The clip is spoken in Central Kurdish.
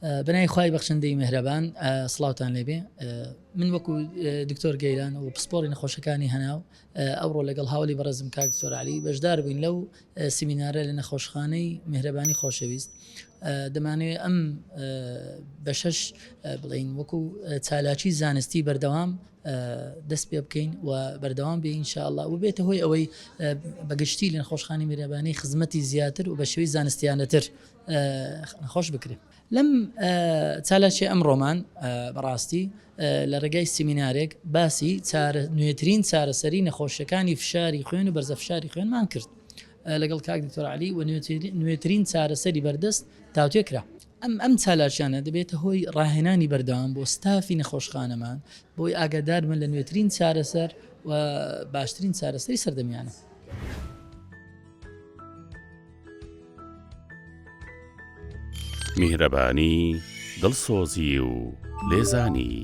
بەناوی خوای بەخشندەی میهرەبان سڵاوتان لێبێ من وەکو دکتۆر گەیلان و پسپۆڕی نەخۆشەکانی هەناو ئەوڕۆ لەگەڵ هاولی بەڕێزم کاک دکتۆر علی بەشدار بووین لەو سیمینارە لە نەخۆشخانەی میهرەبانی خۆشەویست دەمانەوێت ئەم بەشەش بڵین وەکو چالاکی زانستی بەردەوام دەست پێ بکەین و بەردەوام بێ ئینشاءاللە و بێتە هۆی ئەوەی بەگشتی لە نەخۆشخانی میرەبانی خزمەتی زیاتر و بە شێوەی زانستیانەتر نەخۆش بکرێت. لەم چالاکیە ئەمڕۆمان بەڕاستی لە ڕێگای سیمینارێک باسی نوێترین چارەسەری نەخۆشیەکانی فشاری خوێن و بەرزە فشاری خوێنمان کرد لەگەڵ کاک دکتۆر علی و نوێترین چارەسەری بەردەست تاوتێ کرا. ئەم ئەم چالاکیانە دەبێتە هۆی ڕاهێنانی بەردەوام بۆ ستافی نەخۆشخانەمان بۆی ئاگادار بن لە نوێترین چارەسەر و باشترین چارەسەری سەردەمیانە. میهرەبانی، دڵسۆزی و لێزانی.